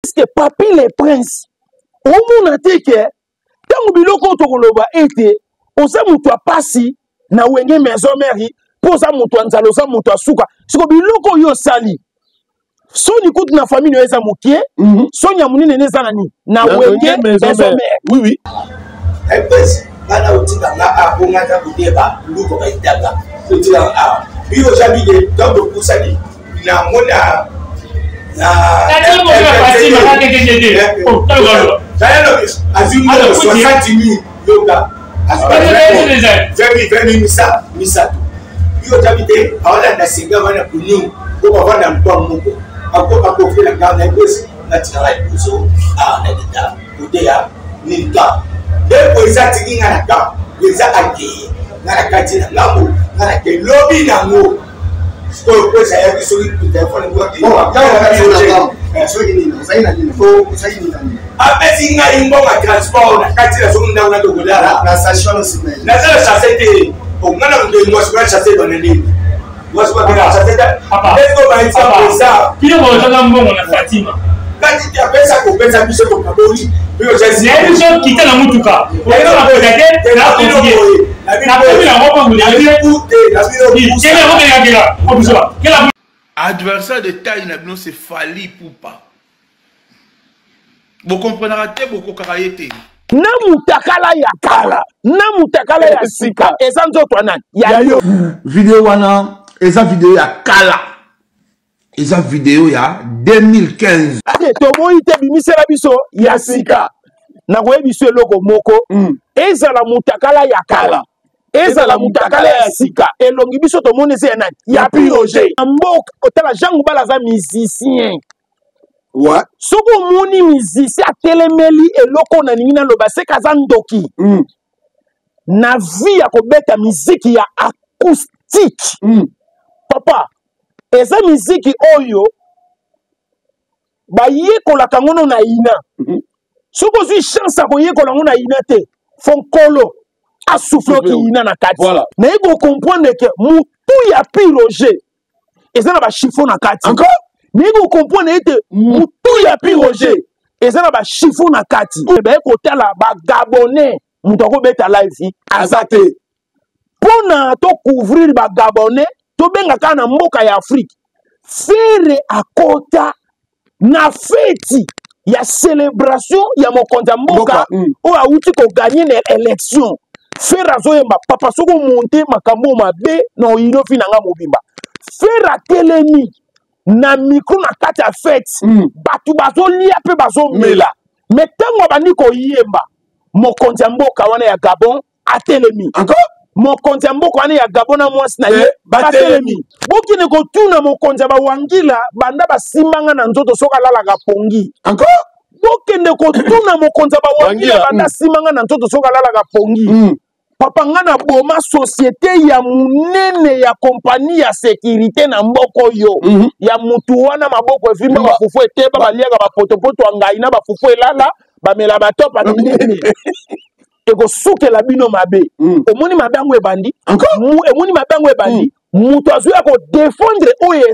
Est-ce que Papy le Prince omona te ke ntango biloko oyo tokoloba ete oza moto ya pasi na wenge maison mère mpo oza moto ya nzala, oza moto ya suka, siko biloko oyo osali soni kutu na famille na yo eza mokie. Soni ya monene nde eza na nini? Na wenge maison mère. Oui, oui. Epesi bana otika nga aponga ta koteba luko baitaka otika nga biyo ozabike ntango topusani namona azwi mbongo 60 mille, yoka, 20 misato yo otabi te, aolanda senga wana kunu po bavanda mpa moko akofela nga na epesi natikaka liboso awa na leta kote ya nilka nde eza atiki nga na kamp, eza akeye nga na kati na ngambo nga na ke lobi nango. Sikoyo po ezalaki soki telefone apesi ngai mbongo ya transport na kati na soki ndako na tokolala, naza na chasse te, nga na moto mwasi na chasse bana nini, mwasi bakenda chasse te. Bino bozaka mbongo na Fatima. Kati te, apesa kopesa biso tokaboli. Nayebi so kita na mutuka te, nakomi yango. Adversaire de taille na bino, c'est Fally Ipupa. Bokomprenaka te, bokokaka ye te. Na mutakala ya kala na mutakala ya sika, eza nzoto ya nani? Ya yo. Video wana eza video ya kala, eza video ya 2015. Te, toboyi te, bimisela biso ya sika. Nakoyebi biso eloko moko, ezala mutakala ya kala, ezala mutakala ya sika, elongi biso tomoni eza ya nani? Ya Piroger. Na mboka otala, Jean Goubald aza musicien. Soki omoni musicien atelemeli eloko nalingi naloba, seka aza ndoki. Na vie ya kobeta miziki ya acoustique, papa, eza miziki oyo bayekolaka yango no na ina. Soki ozwi chance ya koyekola yango na ina te, fo nkolo asouffle oki ina na kati. Naye kocomprendre ke motu ya Piroger eza na bachiffon na kati. Naye kocomprendre ete motu ya Piroger eza na bachiffon na kati. Baye kotala bagabonais, moto akobeta live aza te mpona tocouvrir bagabonais, tobenga kaka na mboka ya Afrique. Ferre akota na feti ya célébration ya mokonzi ya mboka oyo awuti kogagner na élection. Ferre azoyemba, papa, soki omonte makambo mabe na oyilofi na nga mobimba. Ferre atelemi na micro na kati ya fete, bato bazolia mpe bazomela, me ntango abandi koyemba, mokonzi ya mboka wana ya Gabon atelemi. Mokonzi ya mboka wana ya Gabon na mwasi na ye batelemi. Bokende kotuna mokonzi ya bawangila banda basimbanga na nzoto soki alalaka pongi. Bokende kotuna mokonzi ya bawangila banda asimbanga na nzoto soki alalaka pongi. Papa, nga na boma société ya monene ya kompani ya sécurité na mboka oyo, ya mutu wana maboko evimba, bafufu eteba, baliaka bapotopoto ya ngai na bafufu elala, bamela batopa minene, ekosukela bino mabe. Omoni mabe yango ebandi, emoni mabe yango ebandi. Moto azwi ya kodefendre oyo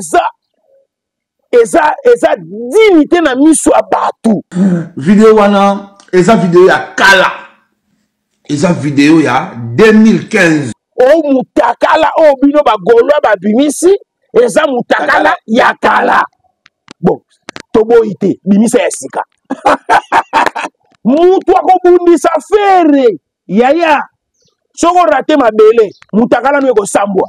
eza dignité na miso ya bato. Video wana eza video ya kala, eza video ya 2015. O mutakala oyo bino bagaulois babimisi eza mutakala ya kala. Bon, toboyi te, bimisa ya sika. Mutu akobundisa Ferre, yaya, soki orate mabele, mutakala no ekosambwa.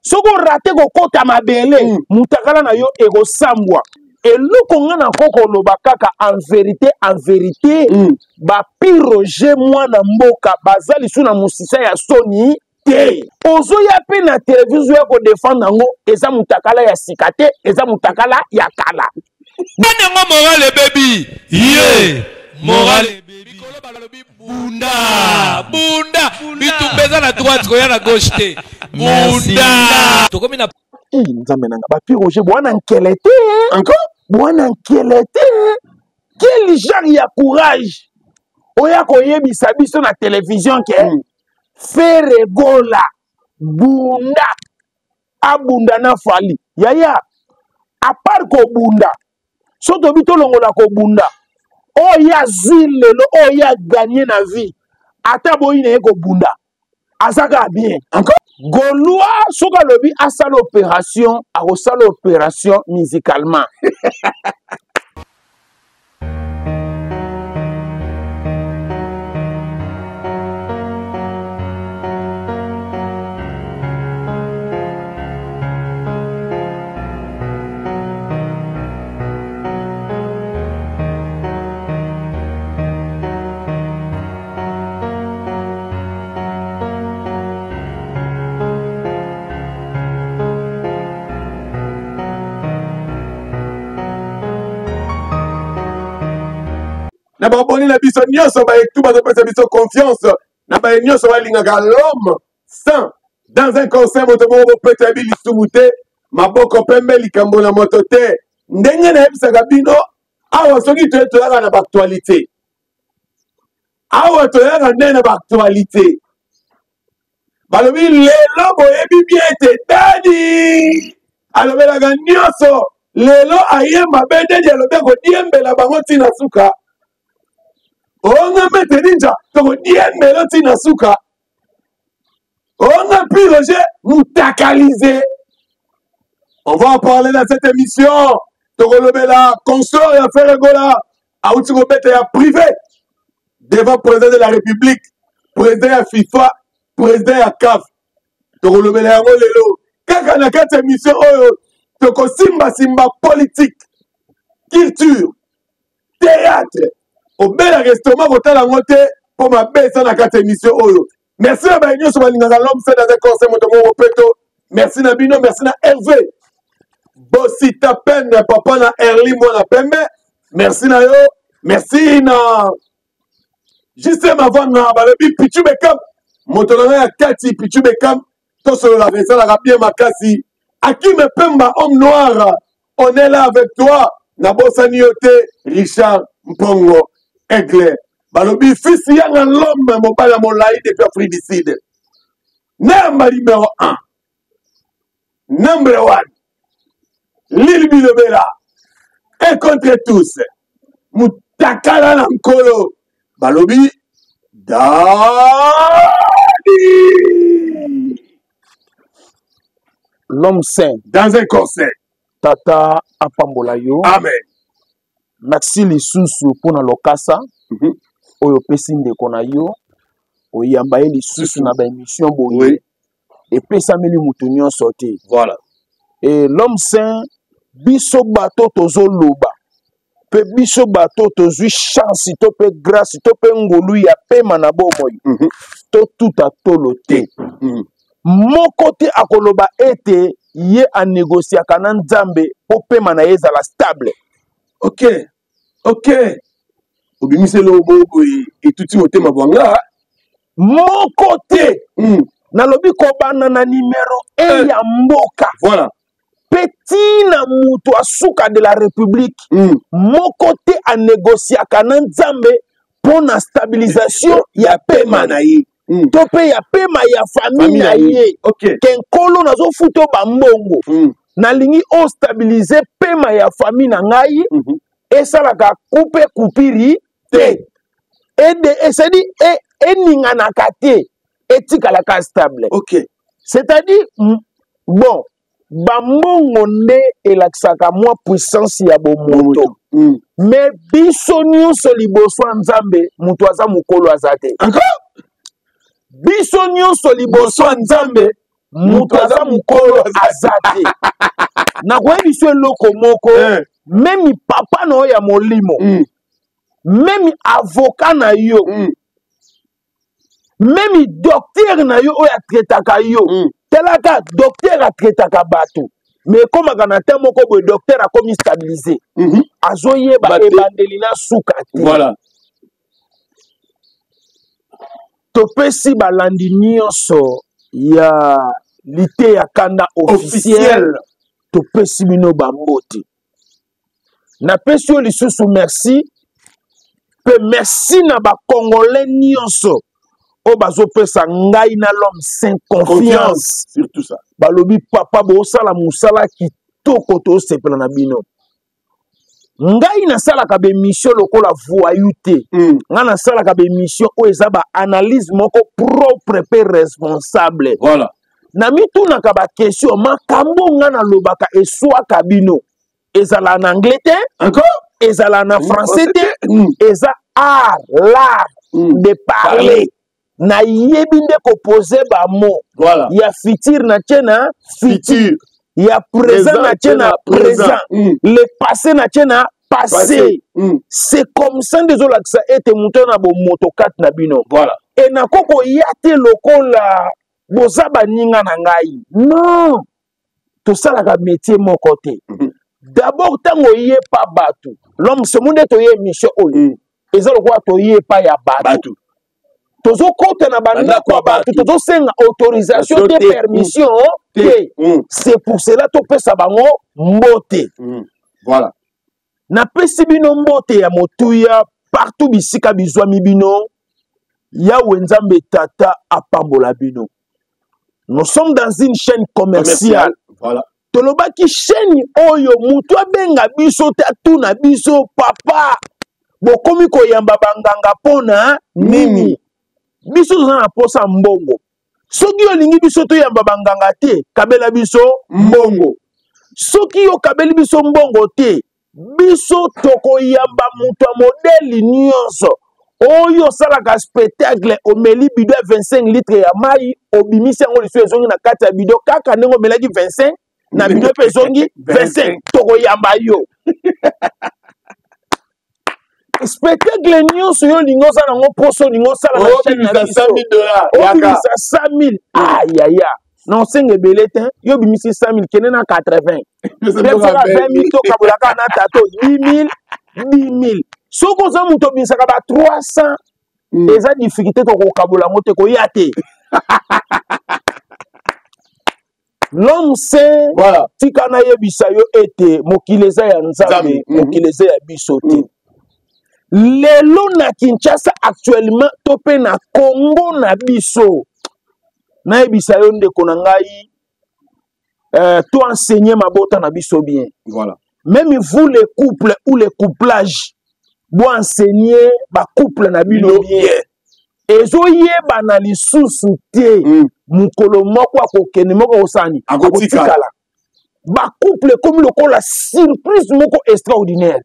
Soki orate kokota mabele, mutakala na yo ekosambwa. Eloko nga nako koloba kaka en vérité, en vérité, bapiroger mwana mboka baza lisu na mosisa ya soni te. Ozoya mpe na televizio ya kodefendre yango, eza mutakala ya sika te, eza mutakala ya kala. Nani yango moral ebebi ye, moral ebebi likolo, balobi bunda bunda, bitumba eza na droite, koya na gauche te, bunda tokomi na Nzambe nanga, bapiroger bwana nkele te, bwana nkele te. Quel genre ya courage oya koyebisa biso na télévision ke Ferre Gola bunda, abunda na Fally? Yaya, à part kobunda, So tobi tolongola kobunda, oyo ye azwi lelo, oyo ye aganye na vie, ata boyi na ye kobunda, aza kaka bien. Encore Gaulois soki alobi asala opération, akosala opération musicalement. Na baabone na biso nyonso baetu bazopesa biso confiance, na baye nyonso balingaka l'homme saint dans un conseil, moto moko bopeta yebi lisumu te, maboko pembe, likambo na moto te. Ndenge nayebisaka bino awa, soki toye toyaka na baactualité, awa toyaka nde na baactualité. Balobi lelo boyebi bien ete dadi alobelaka nyonso, lelo aye mabe, dadi alobi akodiembela bango ntina suka. Onga mete ninja tokodiembela ntina suka. Onga pi Roger mutakalize. On va en parler dans cette émission. Tokolobela consort ya Ferre Gola auti kobeta ya privé devant président de la République, président ya FIFA, président ya CAF. Tokolobela yango lelo kaka na kati ya émission oyo. Tokosimbasimba politique, culture, théâtre, obela restaurant kotala yango te mpo mabe eza na kati ya émission oyo. Merci na baye nyonso balingaka l'homme saint dans un conseil, moto moko peto. Merci na bino, merci na Hervé Bosita Pende, papa na Erli mwana pembe, merci na yo. Merci na Justin Mavanga, balobi Pichu Bekam, moto na ngai ya kati Pichu Bekam, tosololaka esalaka bien makasi. Akime Pemba, homme noir, on est là avec toi. Nabosani yo te, Richard Mpongo Aigle, balobi fils yanga l'homme, mobali ya molai depuis Afrique du Sud, namba numéro 1, number 1, Lil Bilobela, un contre tous, mutakala na nkolo, balobi dadi. L'homme saint dans un corset. Tata apambola yo. Amen. Merci lisusu mpona lokasa oyo opesi ndeko na yo, oyamba ye lisusu na baémission boye. Epesameli moto nyonso te. Voilà. Et l'homme saint, biso bato tozoloba mpe biso bato tozwi chance to mpe grâce to mpe ngolu ya pema na bomoi, totuta tolo te. Moko te akoloba ete ye anegosiaka na Nzambe mpo pema na ye ezala stable. Ok, obimisi eloko moko boye etuti motema bwanga. Moko te. Nalobi kobanda na numero 1 ya mboka mpe ntina moto asuka de la république, moko te anegosiaka na Nzambe mpo na stabilisation ya pema na ye to mpe ya pema ya famille na ye. Ke nkolo, nazofuta bambongo, nalingi ostabilize pema ya famille na ngai, esalaka coupe coupure te, c'est-à-dire eninganaka te, etikalaka stable. C'est-à-dire, bon, bambongo nde elakisaka mwa puissance ya bomoto. Mais biso nyonso liboso ya Nzambe, moto aza mokolo aza te. Encore? Biso nyonso liboso ya Nzambe, moto aza mokolo aza te. Nakoyebi biso eloko moko, même papa na yo ya molimo, même avocat na yo, même docteur na yo oyo atraitaka yo, talaka docteur atraitaka bato, mais ekomaka na temps moko boye, docteur akomi stabilisé, azoyeba ebandeli na suka te. Topesi balandi nyonso ya Liteya Kanda officiel, topesi bino bambote. Napesi yo lisusu merci, mpe merci na bacongolais nyonso oyo bazopesa ngai na l'homme saint confiance. Surtout ça. Balobi papa, bosala mosala kitoko, tosepela na bino. Ngai nasalaka baémission lokola voyou te. Ngai nasalaka baémission oyo eza baanalyse moko propre mpe responsable. Voilà. Namitunaka baquestion, makambo ngai nalobaka eswaka bino, ezala na anglais te, encore ezala na français te, eza art, l'art de parler. Nayebi nde kopose bamo. Voilà. Ya futur na tie na futur, ya présent na tie na présent, le passé na tie na passé. C'est comme ça nde ezolakisa ete moto na bomoto kati na bino. Voilà. E nako koya te lokola boza baninga na ngai. Non, tosalaka métier moko te. D'abord ntango oyepa bato, l'homme semo nde toye émission oyo, eza lokola toyepa ya bato. Tozokota na bandako ya bato, tozosenga autorisation te, permission te. C'est pour cela topesa bango mbote. Voilà. Napesi bino mbote ya motuya partout bisika bizwami bino. Yawe Nzambe Tata apambola bino. Nous sommes dans une chaîne commerciale. Voilà. Tolobaki chaîne oyo mutu abenga biso te atuna biso papa bokomi koyamba banganga pona nini? Biso toza na posa mbongo. Soki olingi biso toyamba banganga te, kabela biso mbongo. Soki okabeli biso mbongo te, biso tokoyamba moto ya modeli nyonso. Oyo osalaka spectacle, omeli bido ya 25 litre ya mai, obimisi yango lisusu ezongi na kati ya bido kaka ndenge omelaki 25 na bido mpe ezongi 25, tokoyamba yo. Spectacle nyonso yo olingi osala yango mposo olingi osala na chaîne na biso, obimisa 100 000. Ayaya, na osenga ebele te, yo obimisi 100 000, kende na 80, pesaka 20 000, tokabolaka na tato 10 000, 10 000. Soki oza moto obimisaka ba 300, eza difficulté, tokokabola yango te, koya te. L'homme saint, voilà. Tika nayebisa yo ete mokili eza ya Nzambe, mokili eza ya biso te. Lelo na Kinshasa actuellement to pe na Congo na biso, nayebisa yo ndeko na ngai, to enseigner mabota na biso bien. Voilà. Même vous les couples ou les couplages, bo enseigner ba couple na bino bien. Ezoyebana lisusu te. Mokolo moko akokende, moko akosani, akotikala. Ba couple ekomi lokola surprise moko extraordinaire.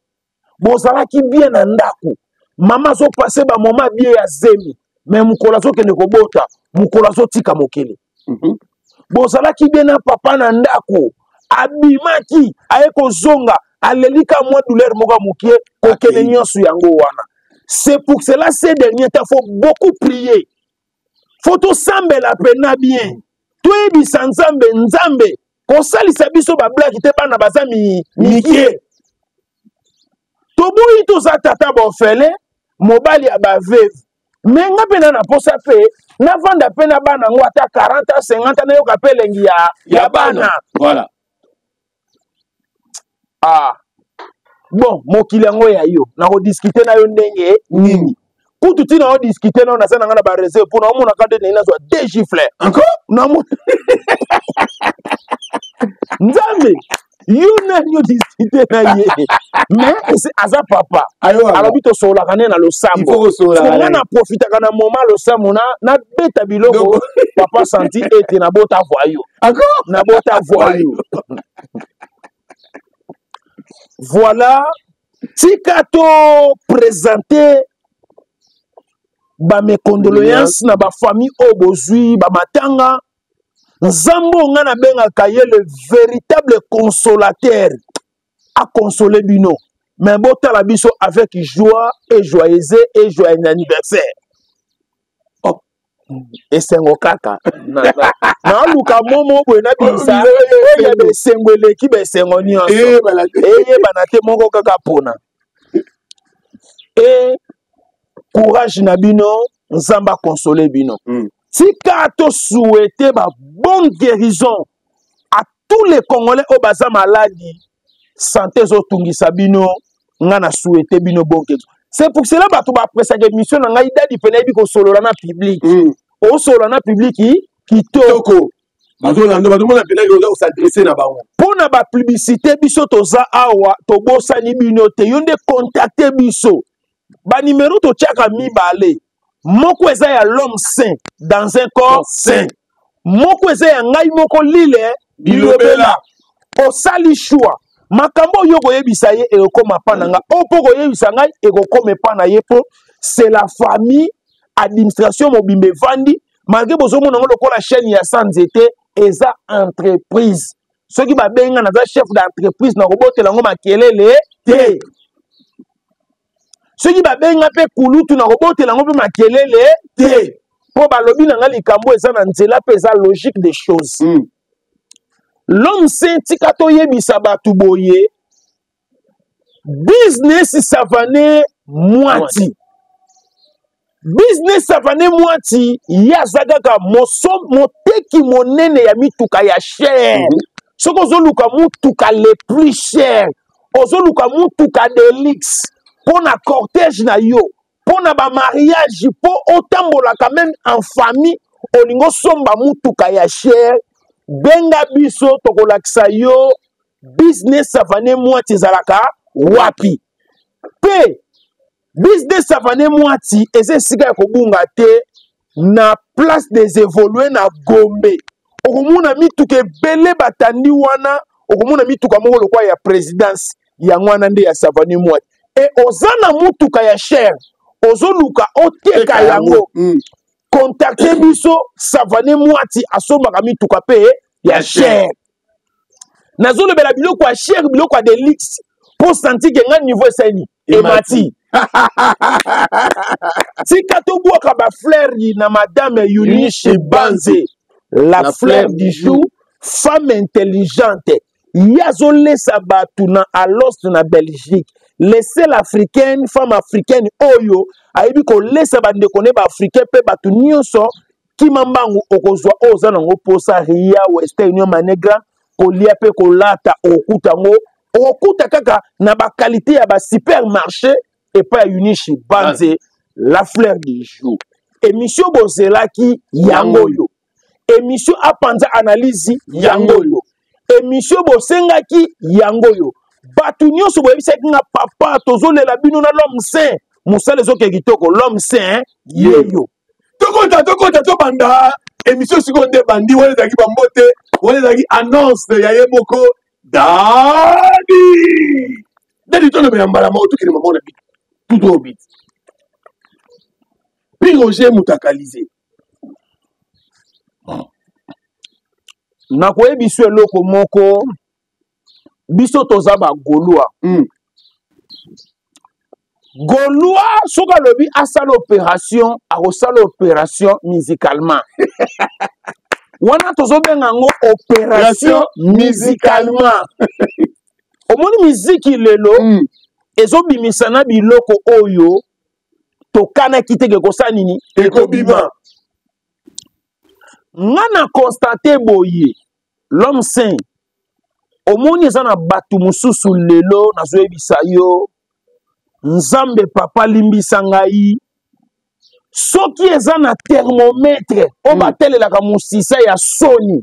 Bozalaki bien na ndako, mama azopase ba moment bien ya zemi, mais mokolo azokende kobota, mokolo azotika mokili. Bozalaki bien na papa na ndako, abimaki aye kozonga, alelika mwa douleur moko ya mokie, kokende nyonso yango wana. C'est pour cela ces derniers temps faut beaucoup prier. Faut tosambela pena bien. Toyebisa Nzambe, Nzambe kosalisa biso ba blague te, bana baza mikie. Toboyi toza tata borphelin, mobali ya ba veuve. Mais nga pe na posa pe navanda pe na bana ngo ata 40 ans, 50 ans, nayoka pe elengi ya bana. Voilà. Ah. Bon, mokili yango ya yo, nakodiscute na yo ndenge nini? Kutu tina o discute na yo, naza na nga na ba réserve mpo naomonaka nde ndenge nazwa deux gifles. Encore? Namo- Nzambe, yo nani o discute na ye? Mais aza papa. Alobi tosololaka nde na losambo. Il faut kosololaka Parce que na nga na profitaka na moment losambo na beta biloko, Donc, papa santi ete na bota voyou. Encore? Na bota voyou. Voilà, tika to présenter ba mes condoléances na ba famille oyo bozwi ba matanga. Nzambe oyo nga nabengaka ye le véritable consolateur a consolé bino. Mais botala biso avec joie et joyeux et joyeux anniversaire. Oh, esengo kaka. Naluka momo boye nabimisa oyo ya besengo eleki besengo nyonso. Eyebana te moko kaka pona. Et courage na bino, Nzambe a consolé bino. Tika to souhaiter ba bonne guérison à tous les Congolais oyo baza maladi, santé ezotungisa bino, nga na souhaiter bino bonne guérison. C'est pour cela bato ba appréciaka émission na ngai, dadi pe nayebi kosolola na public. Osolola na public kitoko. Bazolanda, bazomona mpenaki oza kosadresse na bango. Mpo na bapublicité, biso toza awa, tobosani bino te. Yo nde contacte biso. Banimero totiaka mibale: moko eza ya l'homme saint dans un corps saint, moko eza ya ngai moko lile bilobela. Osali choix, makambo oyo koyebisa ye ekokoma mpa na ngai, oyo mpo koyebisa ngai ekokoma epa na ye, mpo c'est la famille. Administration mobimba evandi, malgré bozomona yango lokola chaîne ya sans nzete, eza entreprise. Soki babenga naza chef d'entreprise, nakobotela yango makelele te. Soki babenga mpe kulutu, nakobotela yango mpe makelele te, mpo balobi na nga likambo eza na nzela mpe eza logique des choses. L'homme saint, tika toyebisa bato boye: business Savane Mwati, business Savane Mwati, ye aza kaka moteki monene ya mituka ya cher. Soki ozoluka mutuka le plus cher, ozoluka mutuka de luxe mpo na cortège na yo, mpo na bamariage, mpo otambolaka même en famille, olingi osomba mutuka ya cher, benga biso, tokolakisa yo business Savane Mwati ezalaka wapi. Mpe business Savane Mwati eza esika ya kobunga te, na Place des Évolués na Gombe. Okomona mituka ebele batandi wana, okomona mituka moko lokola ya présidence, yango wana nde ya Savane Mwati. E oza na mutuka ya cher, ozoluka oteka yango, contacte biso. Savane Mwati asombaka mituka mpe ya cher. Nazolobela biloko ya cher, biloko ya de luxe, mpo sentir ke nga niveau esali emati. Tika tobwaka bafleur na madame Eunice Banze, la, la fleur du jour, femme intelligente. Ye azolesa bato na Alost na Belgique, le seul africaine, femme africaine oyo ayebi kolesa bandeko ne baafricain mpe bato nyonso. Kima mbangu, okozwa oyo oza nango mposa. Ria, Western Union, MoneyGram, kolia mpe kolata, okokuta yango, okokuta kaka na baqualité ya basupermarché epai ya Eunice Banze, la fleur du jour. Émission bozelaki yango oyo, émission apanza analyse yango oyo, émission bosengaki yango oyo. Bato nyonso boyebisaki nga: "Papa, tozolela bino na l'homme saint, mosala ezokende kitoko." L'homme saint yeyo. Tokota, tokota, tobanda émission sikoyo nde bandi. Wana ezalaki bambote, wana ezalaki annonce ya ye moko Dadi. Dadi, tolobela mbala moko, tokende mama na bit tout au but. Pi Roger Mutakalize. Nakoyebi biso eloko moko: biso toza bagaulois. Gaulois soki alobi asala opération, akosala opération musicalement. Wana tozobenga yango opération musicalement. Omoni miziki lelo ezobimisa na biloko oyo tokanaki te ke kosala nini. Ekobima. Nga na constate boye, l'homme saint, omoni eza na bato mosusu lelo nazoyebisa yo, Nzambe papa limbisa ngai, soki eza na thermomètre oyo batelelaka mosisa ya soni,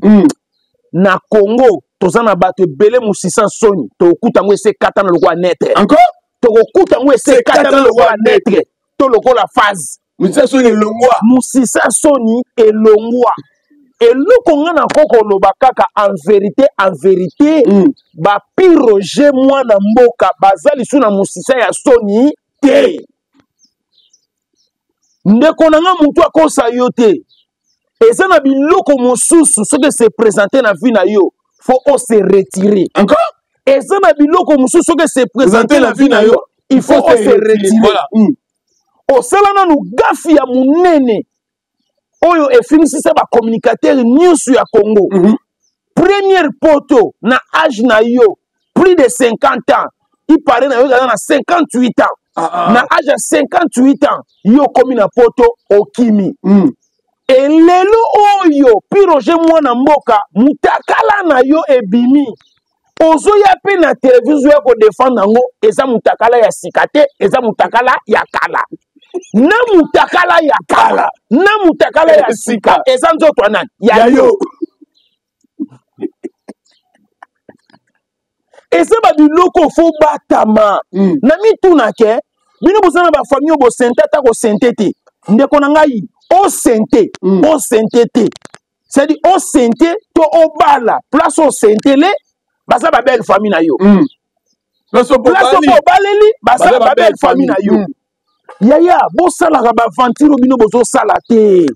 na Congo toza na bato ebele mosisa soni tokokuta yango ese ekatana lokola netre. Encore. Tokokuta yango ese ekatana lokola netre to lokola phase. Mosisa soni elongwa. Mosisa soni elongwa. Eloko nga nako koloba kaka en vérité, en vérité, Bapi Roger mwana mboka baza lisu na mosisa ya soni te. Ndeko na nga, motu akosa yo te. Eza na biloko mosusu, soki se présente na vie na yo, faut ose retirer. Encore. Eza na biloko mosusu, soki se présente na vie na yo, il faut ose retirer. Voilà. Osala nanu gaffe ya monene oyo efinisisa bacommunicateur nyonso ya Congo. Première poto na age na yo, plus de 50 ans, ipare na yo eza na 58 ans. Ah, ah. Na age ya 58 ans, yo okomi na poto, okimi. Elelo oyo Pi Roger mwana mboka, mutakala na yo ebimi, ozoya mpe na televizio ya kodefendre yango. Eza mutakala ya sika te, eza mutakala ya kala. Na mutakala ya kala na mutakala ya sika, eza nzoto ya nani? Ya yo. Eza babiloko fo batama. Na mituna ke bino boza na bafamille oyo bosente ata kosente te. Ndeko na ngai, osente, osente te, c'est-à-dire osente to obala place osentele, baza babelle famille na yo. Place Place oyo obaleli, baza babelle famille na yo. Yaya, bosalaka baventure bino bozosala te.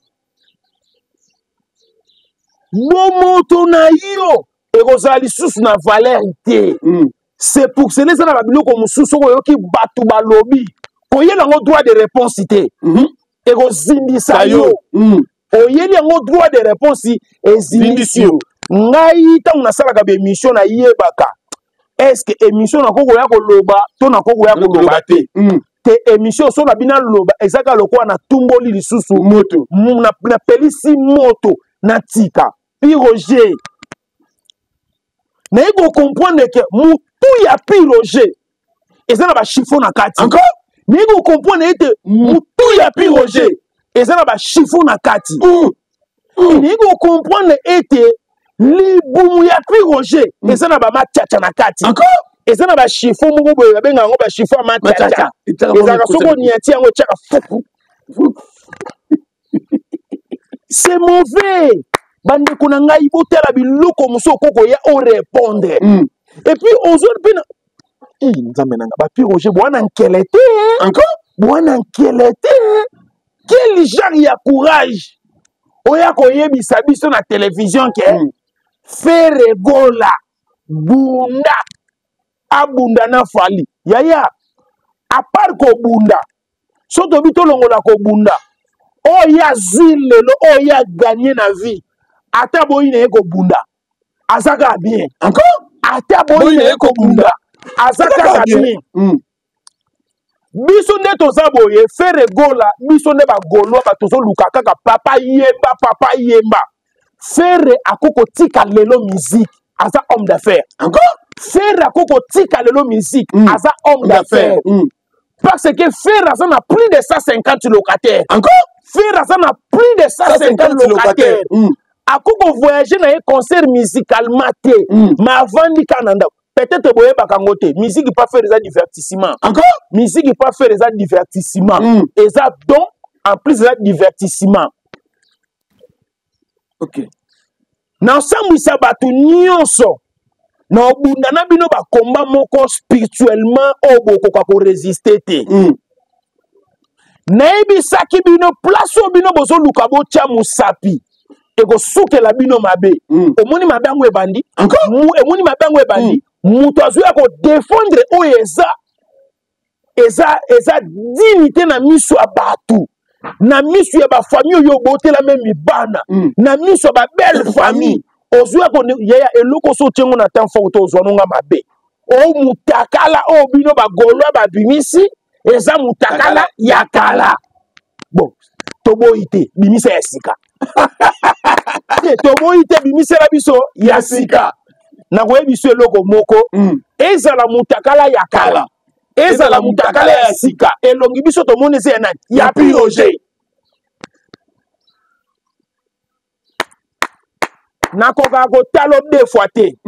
Bomoto na yo ekozala lisusu na valeur te. C'est pour cela eza na babiloko mosusu, soki oyoki bato balobi, koyela yango droit de réponse te. Ekozindisa yo. Oyeli yango droit de réponse, ezindisi yo. Ngai ntango nasalaka baémission, nayebaka est ce que émission nakoki koya koloba to nakoki koya koloba te. Te, émission so na bino aloba eza kaka lokola natumboli lisusu moto. Napelisi moto, natika. Pi Roger, naye kocomprendre ke motu ya Pi Roger eza na bachiffon na kati. Encore? Naye kocomprendre ete motu ya Pi Roger eza na bachiffon na kati. Naye kocomprendre ete libumu ya Pi Roger eza na bamachacha na kati. Encore? Eza na bachiffon moko boye, babengaka yango bachiffon ya machacha. Ezalaka soki oniati yango, etiaka fuku. C'est mauvais. Bandeko na ngai, botala biloko mosusu okoki koya orépondre. Et puis ozwi mpe na Nzambe na nga, bapi Roger bwana nkele te. Encore? Bwana nkele te. Quel genre ya courage oya koyebisa biso na télévision ke Ferre Gola bunda, abunda na Fally? Yaya, à part kobunda, so tobi tolongola kobunda, oyo azwi lelo, oyo aganye na vie, ata boyi na ye kobunda, aza kaka bien. Encore? Ata boyi na ye kobunda, aza kaka bien. Biso nde toza boye, Ferre Gola, biso nde bagaulois, bato tozoluka kaka papa yemba, papa yemba. Ferre akoki kotika lelo musique, aza homme d'affaires. Encore? Ferre akoki kotika lelo musique, aza homme d'affaires. Parce que Ferre aza na plus de 150 locataires. Encore? Ferre aza na plus de 150 locataires. Akoki kovoyage na ye concert musicalement te, mais avandi kaka na ndako. Peut-être boyebaka yango te, musique pa Ferre eza divertissement. Encore? Musique pa Ferre eza divertissement. Eza don, en plus eza divertissement. Nasambwisa bato nyonso na obunda na bino bakomba moko spirituellement oyo bokoka koresiste te. Nayebisaki bino, place oyo bino bozoluka botya mosapi, ekosukela bino mabe. Omoni mabe yango ebandi. Emoni mabe yango ebandi. Moto azwi ya kodefendre oyo eza dignité na miso ya bato, na miso ya bafamille oyo obotela meme bana, na miso ya babelle famille. Ozwi ya yaya eloko so otiengo na temps fort to ozwa nonga mabe. O mutakala oyo bino bagaulois babimisi eza mutakala ya kala. Bon, toboyi te, bimisa ya sika te. Toboyi te, bimisela biso ya sika. Nakoyebi biso eloko moko, ezala mutakala ya kala, ezala mutakala ya sika, elongi biso tomoni eza ya nani? Ya Pi Roger. Nakokaka kotala deux fois te.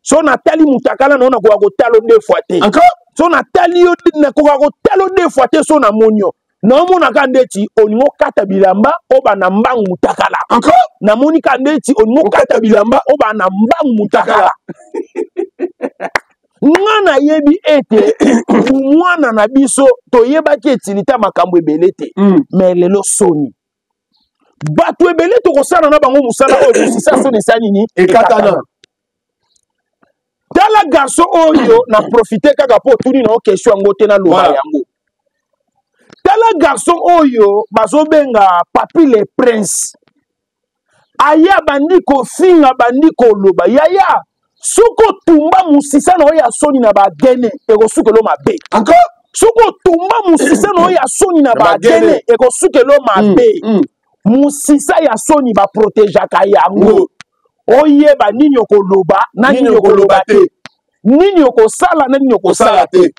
So natali mutakala na yo, nakoka kotala deux fois te. Encore? So natali yo, nakoka kotala deux fois te. So namoni yo, naomonaka ndeti olingi okata bilamba obanda mbangu mutakala. Encore? Namoni ka ndeti olingi okata bilamba obanda mbangu mutakala. Nga nayebi ete mwana na biso toyebaki etilita makambo ebele te. Mais lelo soni, bato ebele tokosala na bango mosala oyo mosisa soni esa nini? Ekatana. Tala garçon oyo, na profite kaka mpo otuni na yo question yango te, naloba yango. Tala garçon oyo bazobenga Papi le Prince, aya bandi kofinga, bandi koloba. Yaya, soki otumba mosisa na oyo ya soni na bagene, ekosukela mabe. Encore? Soki otumba mosisa na oyo ya soni na bagene, ekosukela mabe. Mosisa ya soni baprotegeaka yango. Oyeba nini okoloba na nini okoloba te, nini okosala na nini okosala te.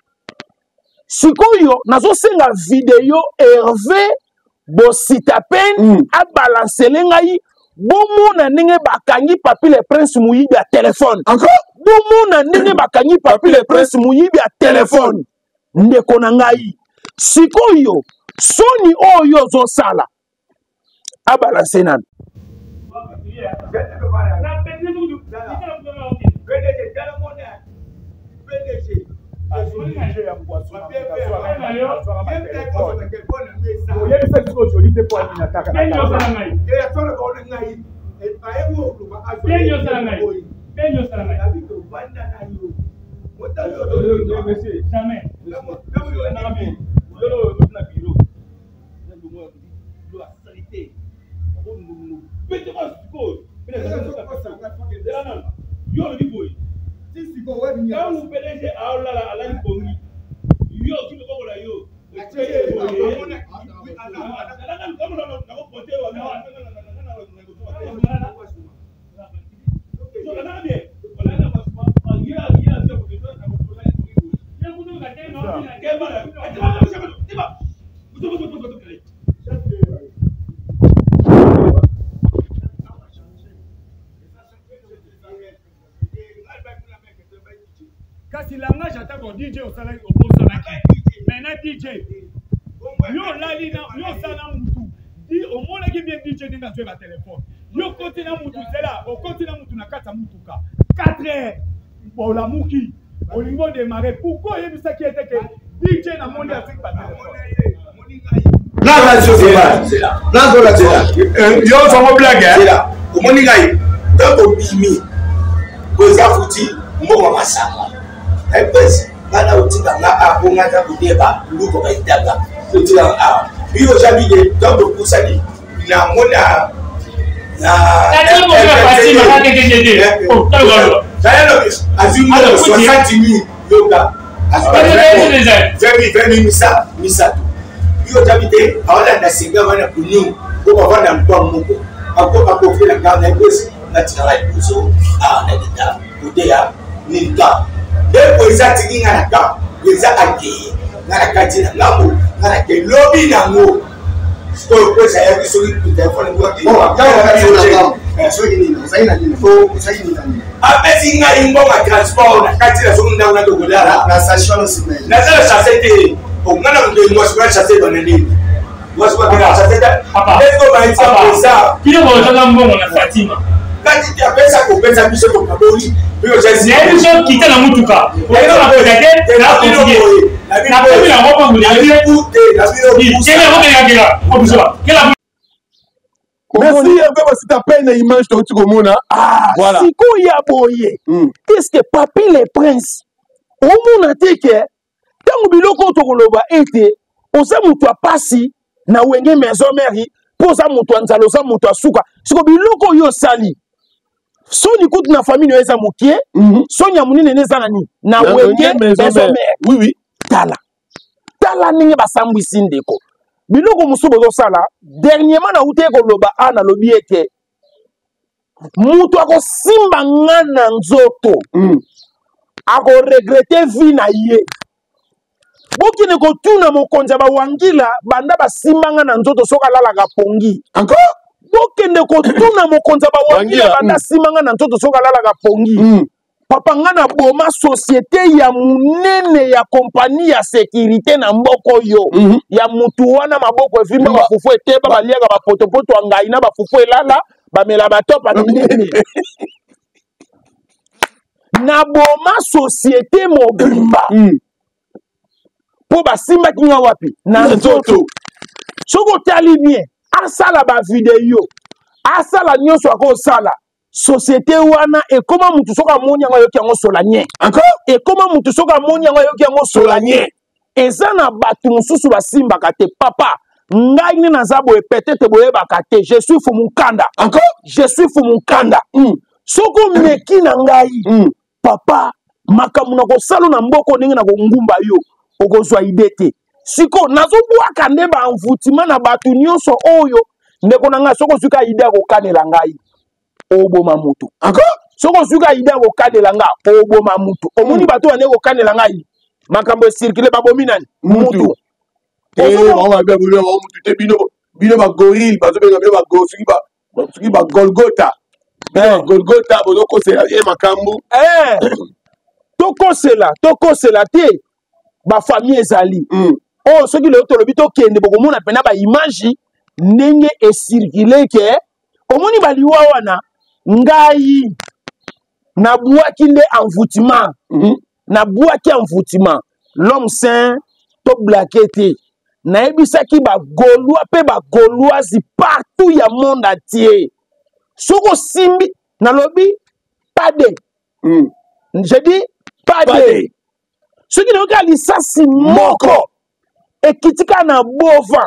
Sikoyo nazosenga video Hervé Bositapen abalancele ngai. Bomona ndenge bakangi Papi le Prince moyibi ya telefone. Encore? Bomona ndenge bakangi Papi le Prince moyibi ya telefone. Ndeko na ngai, sikoyo soni oyo ozosala abalanse nanu. Oyebisa biso ojoli te mpo anini ataka Yo olobi boye ntango PDG aolala alali pongi, yo ozwi loboko na yo. Kasi langage ata bon DJ osalaki obosanaki mais na DJ yo olali na yo osala mutu di omonaki bien DJ ndenge azwi ba telefone, yo okoti na mutu zela okoti na mutu na kati ya mutuka 4 heures olamuki olingi odemare, pourquoi oyebisaki ete ke DJ namoni azwi ba telefone? Yo sango blague. Omoni ngai ntango obimi oza futi mbongo masanga epesi bana otika nga apo nga ntango koyeba luko baitaka otika nga awa biyo oza bide ntango opusani namona azwi mbongo 60 000, yoka, 20 000 misato. Yo otabi te aolanda senga wana kuniu po bavanda mpa moko akofela nga na epesi natikaka liboso awa nakita kote ya nilka nde po eza atiki nga na camp, eza akei nga na kati na ngambo nga na ke lobi nango sikoyo po ezayaki soki telefone apesi ngai mbongo ya transport na kati na soki ndako naki okolala naza na chasse te nga na moto mwasi na chasse bana nini mwasi bakenda chasse te esko baisa eza bino bozaka mbongo na Fatima. Kati te apesa kopesa biso tokaboli. Nayebi biso kita na mutuka okeza te na continue nakomi yango mpo kela. Merci Hervé Basita peine na image touti komona. Ah, voilà. Sikoyo ya boye. Qu'est-ce que Papi le Prince omona te ke ntango biloko oyo tokoloba ete oza moto ya pasi na Wenge Maison Mère mpo oza moto ya nzala, oza moto ya suka, siko biloko oyo osali soni kutu na famille oyo eza mokie, soni ya monene nde eza na nini na Wenge Maison Mère. Oui, oui. Tala tala ndenge basambwisi ndeko biloko mosusu bozosala. Dernièrement nauti koloba a nalobi ete moto akosimba nga na nzoto akoregrete vie na ye. Bokende kotuna mokonzi ya bawangila banda basimba nga na nzoto soki alalaka pongi. Encore? Bokende kotuna mokonzi ya bawangila banda asimba nga na nzoto soki alalaka pongi. Papa nga na boma société ya monene ya kompani ya sécurité na mboka oyo ya mutu wana maboko evimba bafufu eteba baliaka bapotopoto ya ngai na bafufu elala bamela batopa minene na boma société mobimba mpo basimbaki nga wapi na nzoto. Soki otali bien asala bavideo asala nyonso akosala société wana ekoma mutu soki amoni yango ayoki yango solanie. Encore? Ekoma mutu soki amoni yango ayoki yango solanie. Eza na bato mosusu basimbaka te papa ngai nde naza boye peut-être boyebaka te, je suis fumukanda. Encore? Je suis fumukanda. Soki omeki na ngai papa makambo na kosala na mboko ndenge na kongumba yo okozwa ide te. Siko nazobwaka nde baenvoûtement na bato nyonso oyo ndeko na ngai soki ozwi ka ide ya kokanela ngai oboma motu. Encore? Soki ozwi ka ide ya kokanela ngai oboma motu. Omoni bato bande kokanela ngai makambo esirkile babomi nani Mutu. Mutu. Mutu te bino bino bagorille bazobenga bino bagosoki. Soki bagolgota eh. Golgota bozokosela ye makambo eh. Tokosela, tokosela te, bafamille ezali. Oyo soki lelo tolobi tokende, bokomona mpena baimage ndenge ecircule ke omoni baliwa wana. Ngai nabwaki nde envoûtement. Nabwaki envoûtement, l'homme saint toblake te. Nayebisaki bagaulois mpe bagauloise partout ya monde entier, soki osimbi, nalobi pas de je dis pas de, soki nayoki lisasi moko ekiti kaka na bova,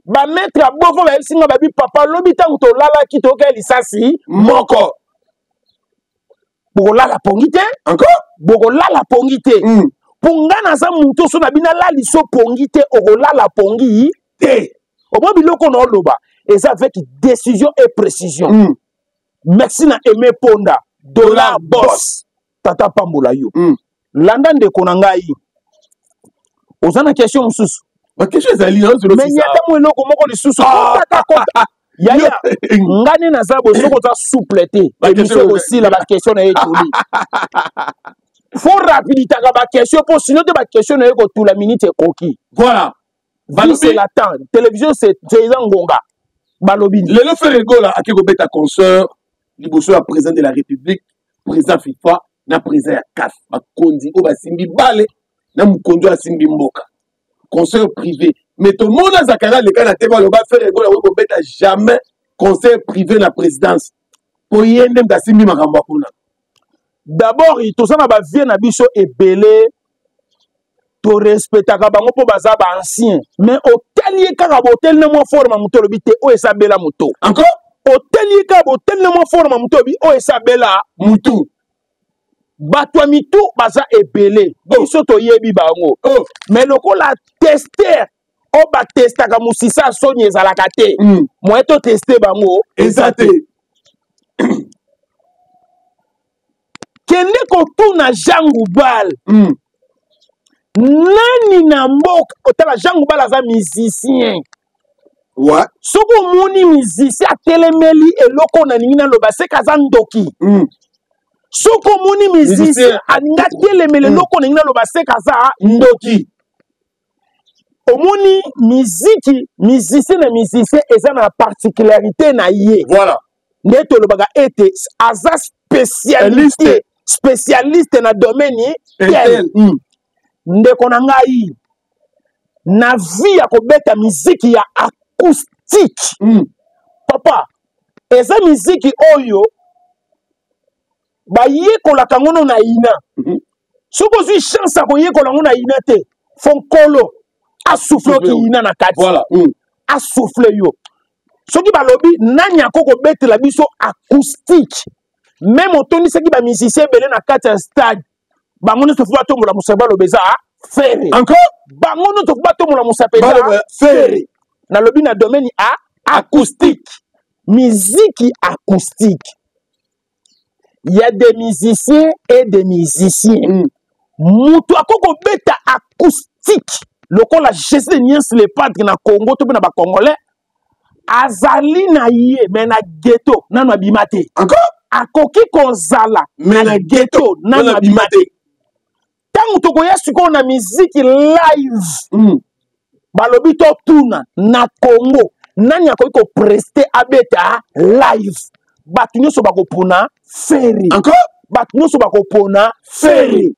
bamaître ya bova bayebisi nga, babi: "Papa, lobi ntango tolalaki, toyoki lisasi moko." Bokolala pongi te. Encore? Bokolala pongi te. Mpo nga naza motu so na bino alali so pongi te, okolala pongi te. Omoi biloko na oloba eza avec décision et précision. Merci na Aimé Ponda Dollar Boss, tata pambola yo. Landa ndeko na ngai, oza na question mosusu? Baquestion ezali. Mais nyata mo eloko moko lisusu. Kota, kota yaya, nga nde naza boye. Soki oza souple te, émission ekosila, baquestion na ye etuli. Faut rapiditaka baquestion, mpo sinon te baquestion na ye kotula minute ekoki. Voilà. Vie, c'est la temps, télévision c'est eza ngonga. Balobi lelo Ferre Gola ake kobeta concert liboso ya président de la République, président FIFA na président ya CAF, bakonzi oyo basimbi bale na mokonzi oyo asimbi mboka, concert privé. Mais tomona Zakari aleka na te, baloba Ferre Gola oyo kobeta jamais concert privé na présidence, mpo ye nde moto asimbi makambo ya kuna. D'abord, toza na bavie na biso ebele, torespectaka bango mpo baza baancien. Mais otali ye kaka, boteli na mwa forme moto, olobi te oyo esabela moto. Encore? Otali ye kaka, boteli na mwa forme moto, olobi oyo esabela mutu. Bato ya mitu baza ebele, biso toyebi bango. Mais lokola tester oyo batestaka mosisa ya soni ezalaka te, moyen toteste bango eza te. Kende kotuna Jean Goubal. Nani na mboka otala, Jean Goubal aza musicien. Soki omoni musicien atelemeli eloko nalingi naloba, seke aza ndoki. Soki omoni musicien alingi atelemeli eloko nalingi naloba, seke aza ndoki. Omoni miziki, musicien na musicien eza na particularité na ye. Nde tolobaka ete aza spécialiste, spécialiste na domaine tel. Ndeko na ngai, na vie ya kobeta miziki ya acoustique, papa, eza miziki oyo bayekolaka yango no na ina. Soki ozwi chance ya koyekola yango na ina te, fo nkolo asouffle oki ina na kati. Asouffle yo. Soki balobi nani ako kobetela biso acoustique, meme otondisaki bamusicien ebele na kati ya stade, bango nyonso fo batombola mosapi, baloba eza Ferre. Encore? Bango nyonso fo batombola mosapi, eza Ferre. Nalobi na domaine a acoustique, miziki acoustique, il y a des musiciens et des musiciens. Moto ako kobeta acoustique lokola Jésus de Niens le Padre na Congo to mpe na bacongolais azali na ye, me na ghetto nano abima te. Encore? Akoki kozala me na ghetto nano abima te. Ntango tokoya sikoyo na miziki live, balobi totuna na Congo nani akoki kopreste abeta live, bato nyonso bakopona Ferre. Encore? Bato nyonso bakopona Ferre.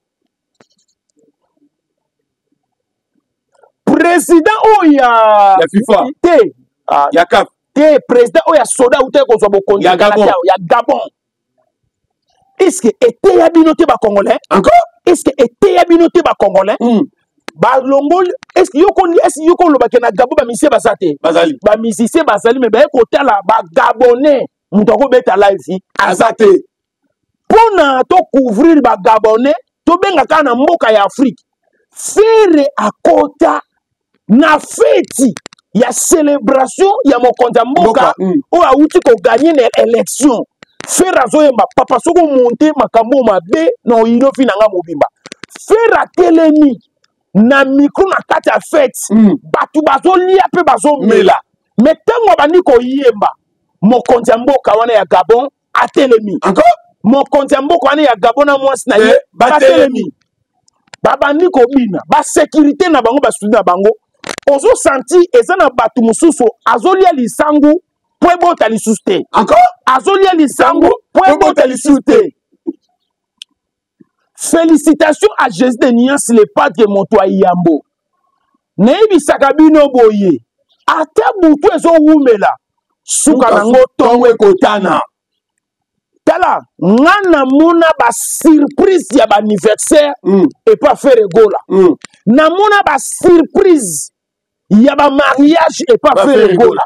Président oyo ya ya FIFA. Te. Ah, ya CAF. Te, président oyo ya soda autai kozwa bokonzi ya Gabon. Ya Gabon. Est-ce eteya bino te bacongolais? Encore? Est-ce eteya bino te bacongolais? Balongoli, est-ce yoko, est-ce yoko olobaki na Gabon bamusicien baza te? Bazali. Bamusicien bazali, me baye kotala bagabonais, moto akobeta live aza te. Mpona tocouvrir bagabonais, tobenga kaka na mboka ya Afrique. Ferre akota na feti ya célébration ya mokonzi ya mboka oyo awuti koganye na élection. Ferre azoyemba: "Papa, soki omonte makambo mabe na oyino fi na nga mobimba." Ferre atelemi na micro na kati ya fete, bato bazolia mpe bazomela, me ntango abandi koyemba, Mokonzi ya mboka wana ya Gabon atelemi. Encore? Mokonzi ya mboka wana ya Gabon na mwasi na ye eh, batelemi. Babandi kobina, ba sécurité na bango, ba na bango. Ozo senti eza na bato mosusu azolia lisangu po ebota lisusu te. Encore? Azolia lisangu po ebota lisusu te. Félicitations à Jésus de Nuance le padre moto ya yambo. Nayebisaka bino boye, ata butu ezowumela, suka nango tongo ekotana. Tala, nga namona ba surprise ya ba anniversaire epa Ferre Gola. Namona ba surprise ya ba mariage epa Ferre Gola.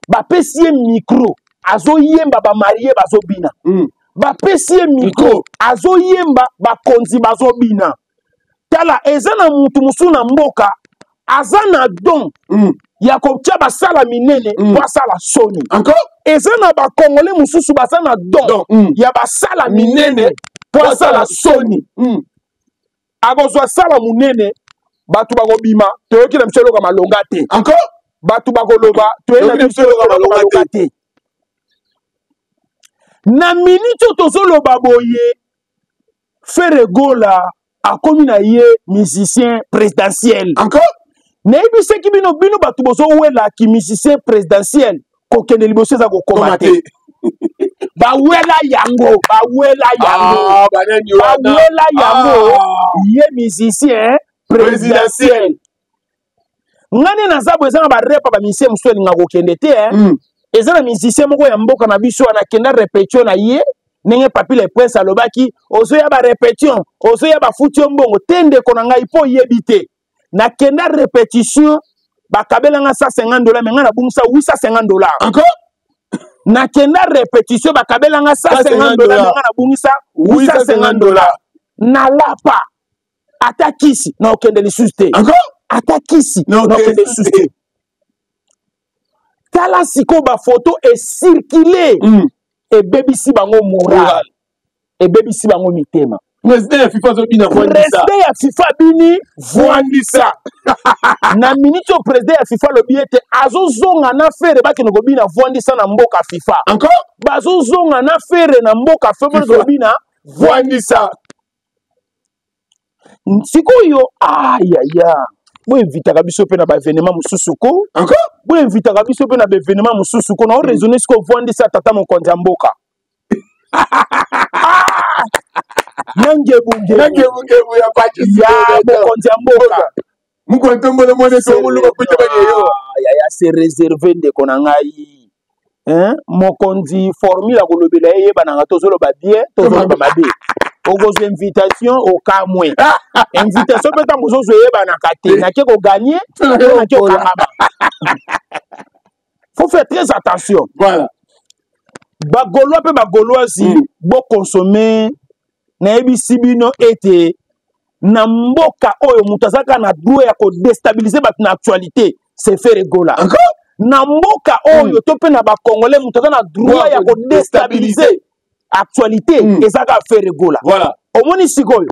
Bapesi ye micro, azoyemba ba marie bazobina. Bapesi ye micro, azoyemba bakonzi bazobina. Tala, eza na mutu mosusu na mboka aza na don ya kotia basala minene po asala soni. Encore? Eza na ba Congolais mosusu baza na don ya basala minene po asala soni. Akozwa sala munene, bato bakobima, toyoki na biso eloko malonga te. Encore? Bato bakoloba, toyoki na biso eloko malonga te. Na minute oyo tozoloba boye, Ferre Gola akomi na ye musicien présidentiel. Encore? Nayebisaki bino, bino bato bozowela ki musicien présidentiel, kokende liboso eza kokoma te. Bawela yango, bawela yango. Ah, banani wana? Bawela yango, Ah. ye musicien présidentiel. Nga nde naza boye, eza na ba rep ya ba musicien mosusu elingaka kokende te, hein. Eza na musicien moko ya mboka na biso wana akenda répétition na ye, ndenge Papi le Prince alobaki, ozoya ba répétition, ozoya ba futi yo mbongo te, ndeko na ngai, po oyebi te. Nakenda répétition, bakabelanga 150 $, mais nga nabungisa 850 $. Encore? Nakenda répétition, bakabelanga 150 $, mais nga nabungisa 850 $. Nalapa ata kisi na okende lisusu te. Encore? Ata kisi Na na okende okende lisusu te. Tala sikoyo ba photo e circuler. Ebebisi bango moral. Moral. Ebebisi bango mitema. Président ya FIFA azobina vwandisa. Président ya FIFA abini vwandisa. Na minute oyo président ya FIFA alobi ete azozonga na Ferre bakende kobina vwandisa na mboka FIFA. Encore? Bazozonga na Ferre na mboka FIFA bakende FIFA. kobina vwandisa. Sikoyo, ayaya, boinvitaka biso mpe na ba événement mosusu ko. Encore? Boinvitaka biso mpe na ba événement mosusu ko. Na o raisonner sikoyo vwandisa tata mokonzi ya mboka. Na ngebungebu. Na ngebungebu ya Pachi Ya Sikoyo. mokonzi ya mboka. Moko ntombolo mwana ete omoluka kuta bani eyo. Ah, yaya, c'est réservé ndeko na ngai. Hein? Mokonzi formule ya kolobela ye yebanaka, tozoloba bien, tozoloba mabe. Okozwa invitation okamwe. Invitation mpe ntango ozozwa eyebanaka te. Nake kogagner, to nake kokangama. Faut faire très attention. Voilà. Ba Gaulois pe ba Gauloises, bo consommer, nayebisi bino ete na mboka oyo moto azalaka na droit ya kodestabiliser bato na actualité, c'est Ferre Gola. Encore? Na mboka oyo to pe na ba Congolais moto aza na droit ya kodestabiliser actualité, ezalaka Ferre Gola. Voilà. Omoni sikoyo.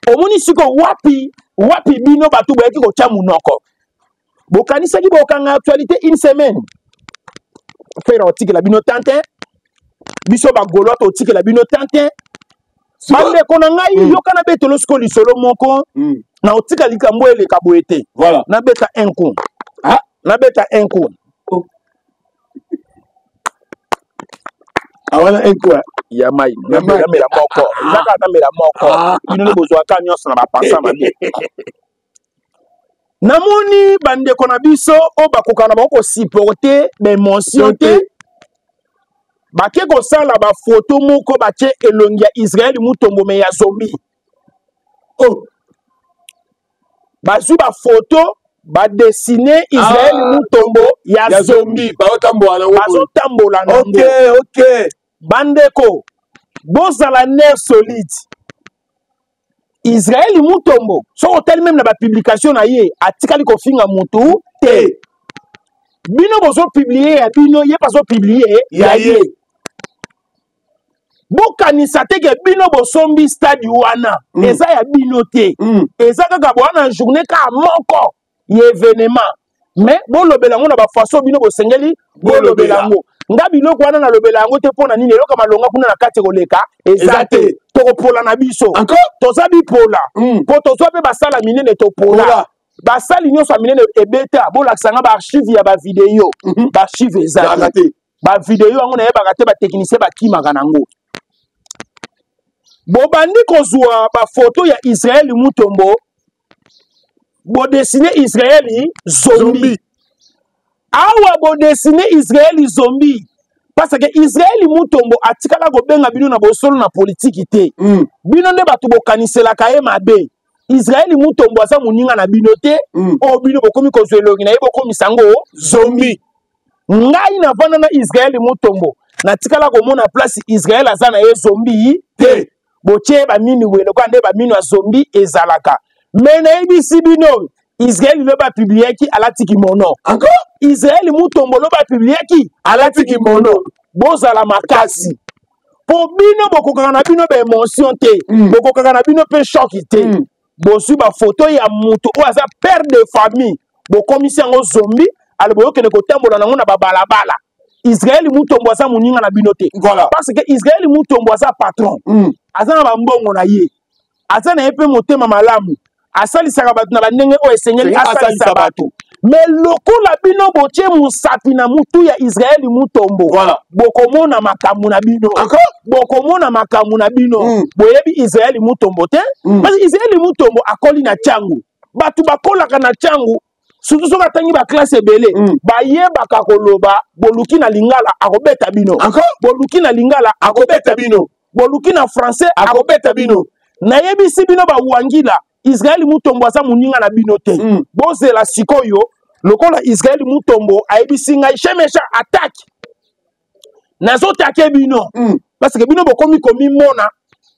Omoni sikoyo wapi, wapi bino bato boyaki kotia monoko. Bokanisaki bokanga actualité une semaine. Ferre otikela bino tante. Biso ba Gaulois totikela bino tante. Bandeko na ngai, yoka na betelo sikoyo lisolo moko. Na otika likambo eleka boye te. Voilà. Na beta un coup. Ah? Na beta un coup. Oh. Ah, voilà un coup. Ya mai. Ya mai. Na mela moko. Ezaka na mela moko. Ah. Bino nde bozwaka nyonso na ba pensa mabe. Namoni bandeko na biso oyo bakoka na bango kosupporter ba émotion te. Bake kosala ba photo moko batie elongi ya Israël Mutombo me ya zombie. Oh. Bazwi ba photo ba dessiner Israël Ah, Mutombo ya ya zombie. zombie. Bazotambola nango. Bazotambola nango. Ok, ok. Bandeko, bozala nerf solide. Israël Mutombo, soki otali même na ba publication na ye, atikali kofinga mutu te. Bino bozo publier ya bino, ye bazo publier ya Ya ye. ye. Bokanisa te ke bino bosombi stade wana, eza ya bino te. Eza kaka boa na journée kaka moko ya événement. Mais bolobela yango na bafaso bino bosengeli bolobela yango. Nga biloko wana nalobela yango te. Mpo na nini? Eloko malonga kuna na kati ekoleka eza te. Tokopola na biso, toza bipola mpo tozwa mpe basala minene, topola basali nyonso ya minene ebeta. Bolakisa nga baarchive ya bavideo. Baarchive eza te. Bavideo yango nayebaka te, batechnicien bakimaka nango. Bobandi kozwa bafoto ya Israel Mutombo, bodessiner Israel zombie. Awa bodessiner Israel zombie parce que Israel Mutombo atikala kobenga bino na bosolo na politiki te. Bino nde bato bokaniselaka ye mabe. Israel Mutombo aza moninga na bino te. Oyo bino bokomi kozwa elongi na ye, bokomisa yango zombie. Ngai navanda na Israel Mutombo, natikala komona place Israel aza na ye zombie te. Botie baminu boye lokola nde baminu ya zombie ezalaka. Me nayebisi bino, Israel lobi apubliaki alati kimono. Encore? Israel Mutombo lobi apubliaki alati kimono. Bozala makasi mpo bino bokokaka na bino baémotion te. Bokokaka na bino mpe choc te. Bozwi bafoto ya moto oyo aza père de famille, bokomisi yango zombie. Ale boyokende kotambola nango na babalabala. Israel Mutombo aza moninga na bino te. Voilà. Parce que Israel Mutombo aza patron. Aza na bambongo na ye, aza na ye mpe motema malamu, asalisaka bato na bandenge oyo esengeli asalisa bato. Me lokola bino botie mosapi na mutu ya Israel Mutombo, bokomona makambo na bino. Encore? Bokomona makambo na bino. Boyebi Israel Mutombo te. Parce que Israel Mutombo akoli na Tshangu. Bato bakolaka na Tshangu, surtout soki atangi baklasse ebele, bayebaka koloba. Boluki na lingala, akobeta bino. Encore? Boluki na lingala, akobeta bino. Boluki na français, akobeta bino. Nayebisi bino, bawangila, Israel Mutombo aza moninga na bino te. Bozela sikoyo, lokola Israel Mutombo ayebisi ngai chemesha attaque, nazotake bino. Parce que bino bokomi komimona,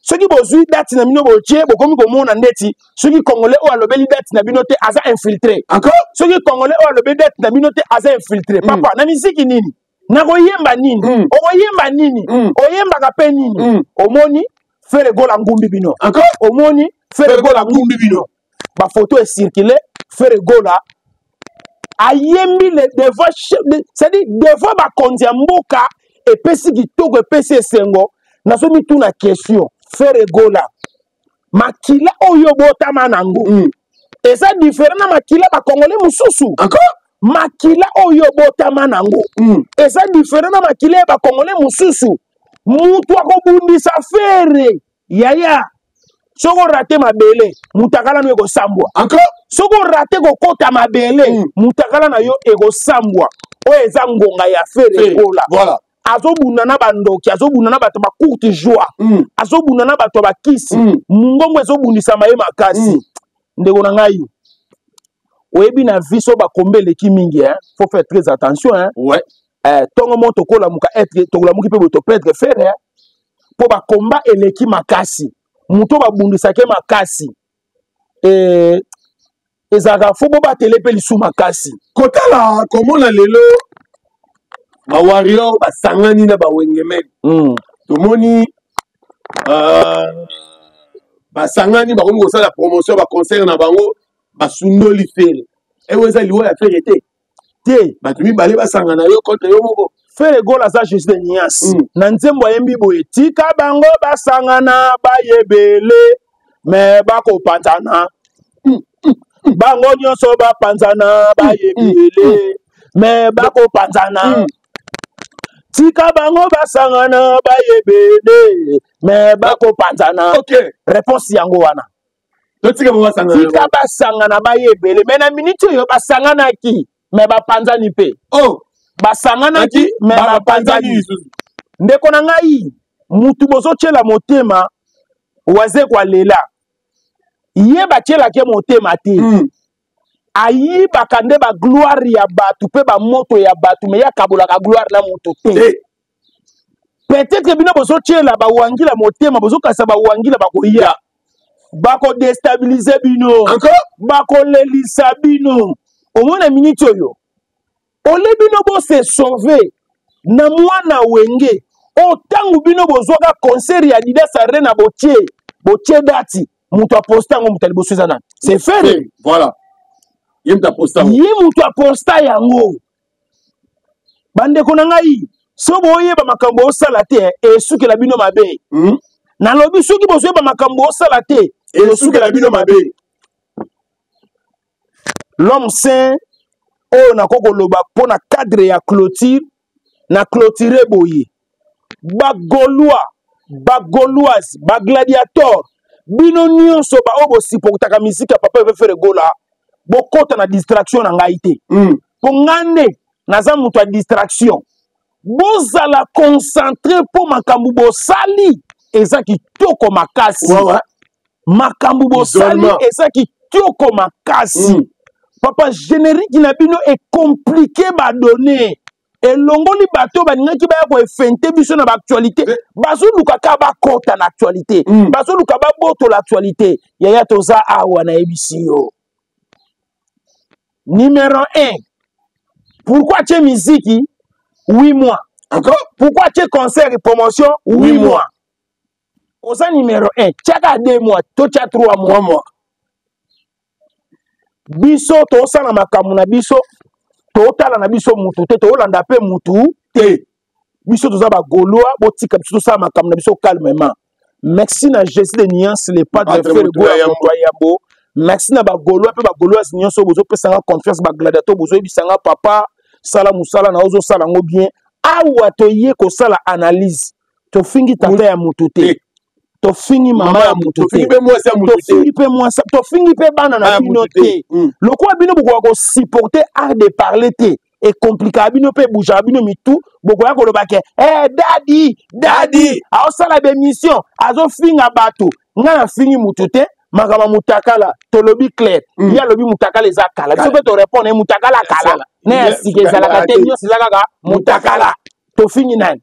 soki bozwi date na bino botie, bokomi komona ndeti soki Congolais oyo alobeli date na bino te aza infiltré. Encore? Soki Congolais oyo alobeli date na bino te aza infiltré. Papa, na miziki nini? Nakoyemba nini? Okoyemba nini? Oyembaka mpe nini? Omoni Ferre Gola ngumbi bino. Encore? Omoni Ferre Gola ngumbi bino. Bafoto ecircule, Ferre Gola ayembi le devant, c'est-à-dire devant bakonzi ya mboka. Epesi kitoko, epesi esengo. Nazomituna question: Ferre Gola, makila oyo botama nango eza différent na makila bakongole mosusu? Encore? Makila oyo botama nango eza différent na makila ya bakongole mosusu. Mutu akobundisa Ferre, yaya, soki orater mabele, mutakala no ekosambwa. Encore? Soki orater kokota mabele, mutakala na yo ekosambwa. Oyo eza ngonga ya Ferre Gola. Azobunda na bandoki, azobunda na bato bacourte joie, azobunda na bato ya bakisi. Mongongo ezobundisama ye makasi. Ndeko na ngai, oyebi na vie so bakombe eleki mingi, hein? Faut faire très attention, hein? Eh, ntongo mo tokolamuka être tokolamuki mpe boye, toperdre Ferre, hein? Mpo bakomba eleki makasi, moto babundisaki makasi, eh, ezalaka fo bobatele mpe lisu makasi. Kotala komona lelo bawarrior basangani na bawengemene. Tomoni basangani, bakomi kosala promotion ya baconcert na bango, basundoli Ferre. Eyo eza liwa ya Ferre te? Te. Bato mibale basangana yo contre yo moko. Ferre Gola aza juste de nuance. Na nzembo ayembi boye: tika bango basangana bayebele, me bakopanzana. Bango nyonso bapanzana bayebele, me bakopanzana. Tika bango basangana bayebele, me bakopanzana. Réponse yango wana. Totika bango basangana. Tika basangana bayebele, me na miniti oyo basanganaki, me bapanzani mpe. Oh. Basanganaki, me bapanzani. Lisusu. Ndeko na ngai, mutu bozotiela motema, Wazekwa lela ye batielaki ye motema te. Ayibaka nde bagloire ya bato mpe bamoto ya bato, me ye akabolaka gloire na moto te. Peut-être bino bozotiela bawangila motema, bozokasa bawangila bakoya, bakodéstabiliser bino. Encore? Bakolelisa bino. Omona miniti oyo ole bino bose sauve na mwana Wenge oyo. Ntango bino bozwaka concert ya Adidas Arena, botie date, moto aposte yango, moto ya liboso eza nani? C'est Ferre. Voilà. Ye moto aposta yango. Ye moto aposta yango. Bandeko na ngai, soki boyeba makambo osala te, esukela bino mabe. Nalobi soki bozoyeba makambo osala te, esukela bino mabe. L'homme saint oyo nakoki koloba mpo na cadre ya clôture, na clôture boye, ba Gaulois, ba Gauloises, ba gladiators, bino nyonso ba oyo bosupportaka musique ya Papa Hervé Ferre Gola, bokota na distraction na ngai te. Po ngai nde naza moto ya distraction. Bozala concentré po makambo bosali eza kitoko makasi. Ouais, ouais. Makambo bosali Isolement. eza kitoko makasi. Papa, générique na bino est compliqué ba données. Elongoli bato balingaki baya ko effenter biso na ba actualité. Bazoluka ka bakota na actualité. Bazoluka babotola actualité. Yaya toza awa na yebisi yo. Numéro 1. Pourquoi tu es musique 8 mois? Encore? Pourquoi tu es concert et promotion 8 8 mois? mois. Oza numéro 1, tiaka 2 mois, to tia 3 mois. 3 mois. Biso tosala makambo na biso, totala na biso mutu te, tolanda pe mutu te. Biso toza ba Gaulois, botika biso tosala makambo na biso calmement. Merci na Jésus de Nuance, le padre Padre Ferre Moto Gola, ya Moto ya Yambo. Merci na ba Gaulois pe ba Gauloises nyonso bozopesanga confiance, ba gladiateurs bozoyebisanga papa, sala musala na ozo sala ngo bien. Awa toye kosala analyse. Tofingi tata ya mutu te. Te. Tofingi mama ya mutu te. Tofingi pe mwasi ya mutu te. Tofingi pe mwasi, tofingi pe bana na Bana bino mutu te. te. Lokola bino bokoka ko supporter art de parler te, e compliquer bino pe bouger bino mitu, bokoya koloba ke, eh, daddy, daddy, aosala ba émission, azofinga bato. Nga na fingi mutu te, makambo ya mutakala, tolobi clair. Ye alobi mutakala eza kala. Biso pe to répondre, mutakala kala. Sala. Na ya Ye sika ezalaka te, te. nyonso eza kaka mutakala. Tofingi nani?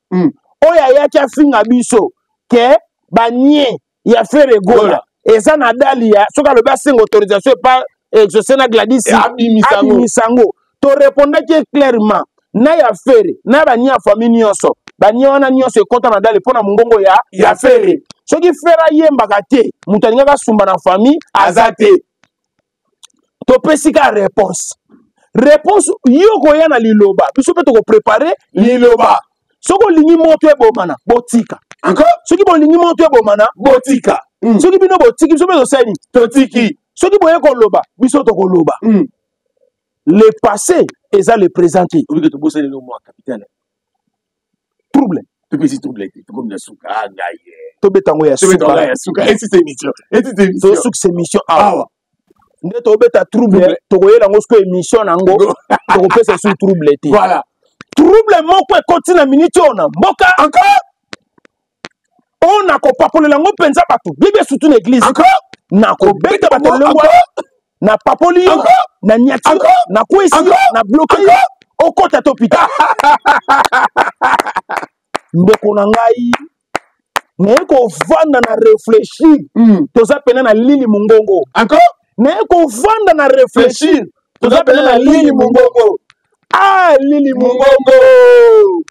Oyo ayaki afinga biso ke banie ya Ferre Gola. Gola. Eza na dali ya soki alobi asenga autorisation epa Exaucé na Gladys, Eh, abimisa yango. abimisa yango. To répondaki ye clairement na ya Ferre na banie ya famille nyonso, banie wana nyonso ekota na dali mpona mongongo ya Ferre. Soki Ferre ayembaka te, moto alingaka asumba na famille aza te. Topesi ka réponse. Réponse yo koya na liloba, biso pe toko préparer liloba. Soki olingi moto ebomana, botika. Encore? Soki bolingi moto ebomana, botika. Soki bino botiki, biso pe tosali. Totiki. Soki boye koloba, biso tokoloba. Le passé eza le présent te. Olingi tobosani no mwa capitaine. Trouble. Topesi trouble te, tokomi na suka. Ah, ngai. Tobeta yango ya Tobeta yango suka. ya suka. Et si c'est émission? Et si c'est émission? Tosukisa émission awa. Awa. Nde tobeta trouble, Trouble. tokoyela yango sikoyo émission na yango, Go. tokopesa su trouble te. Voilà. Trouble moko ekoti na minute oyo na mboka. Encore? Oyo nakopapolela yango mpenza bato, bibi surtout na église. Encore? Nakobeta bato Encore? lolenge wana. Napapoli yo, Encore? nanyati yo, Encore? nakwesi yo, Encore? nabloke yo, Encore? okota to hôpital. Ndeko na ngai, naye kovanda na réfléchir. Toza pena na lili mongongo. Encore? Naye kovanda na réfléchir. Toza pena na lili mongongo. Ah, lili mongongo.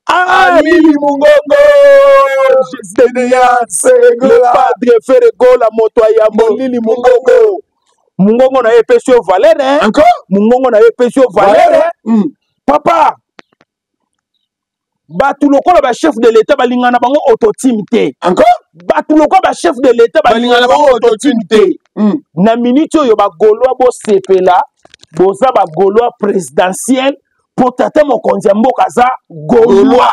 Ah, lili mongongo. Jésus de Nuance, le padre Ferre Gola, moto ya yambo, lili mongongo. Mongongo na ye epesi yo valeur, hein? Encore? Mongongo na ye epesi yo valeur, hein? Papa, bato lokola ba chef de l'État balingana bango autotune te. Encore? Bato lokola ba chef de l'État balingana bango autotune te. Na minute oyo ba Gaulois bosepela, boza ba Gaulois présidentiel po tata mokonzi ya mboka aza Gaulois.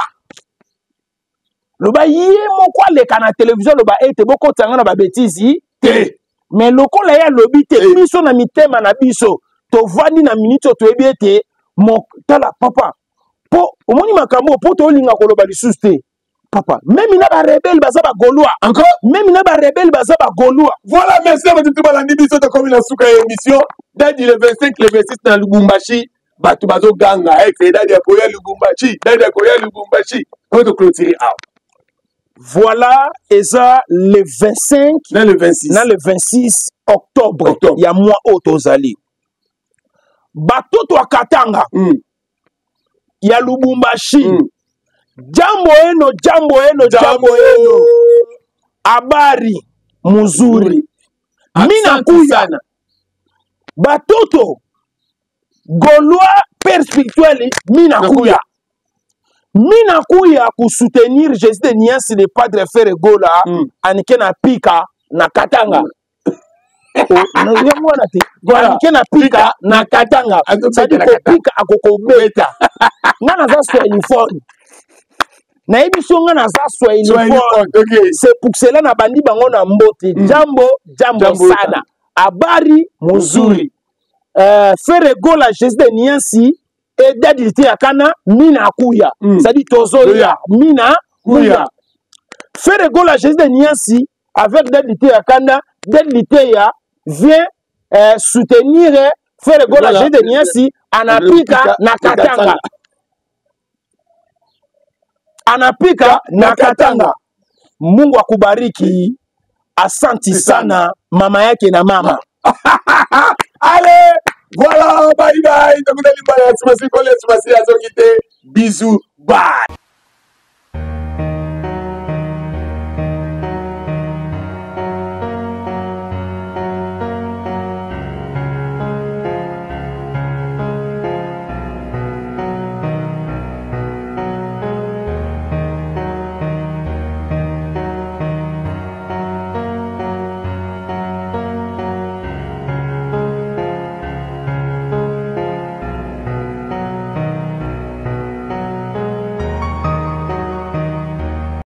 Loba ye moko aleka na télévision loba ete bokotisa nga na ba bêtises te. Mais lokola ye alobi te, biso na mitema na biso tovandi na minute oyo toyebi ete tala papa, po omoni makambo po tolinga koloba lisusu te. Papa, même na ba rebelle baza ba Gaulois. Encore? Même na ba rebelle baza ba Gaulois. Voilà, merci à tout balandi biso tokomi na suka ya émission. Dadi le 25 le 26 na Lubumbashi, bato bazo ganga, eh, c'est Dadi akoya Lubumbashi, Dadi akoya Lubumbashi. On to clôturer awa. Voilà, eza le 25 na le 26. Na le 26 octobre, Octobre. ya mois oyo tozali. Batoto ya Katanga. Ya Lubumbashi. Jambo eno, jambo eno, jambo eno. Habari muzuri. Asante Mina kuya. sana. Batoto. Gaulois père spirituel Mina Kuya. Mina Kuya kusoutenir Jésus de Nias le padre Ferre Gola mm. anike na pika na Katanga. Mm. yango wana te anike na pika na Katanga. C'est-à-dire kopika akokobeta. Nga naza swahiliphone. Nayebi so nga naza swahiliphone. C'est pour cela na bandi bango na mbote. Mm. Jambo, jambo, jambo sana. Habari muzuri. Ferre Gola Jésus de Niansi et Daddy Liteya Kana Mina Akuya. Mm. C'est-à-dire Tozoya Mina Kuya. Ferre Gola Jésus de Niansi avec Daddy Liteya Kana, Daddy Liteya vient soutenir Ferre Gola Jésus de Niansi anapika na Katanga. Anapika na Katanga. Mungu akubariki. Asanti sana mama yake na mama. Allez, voilà, bye bye. Donc, vous allez, bye. Bisous, bye.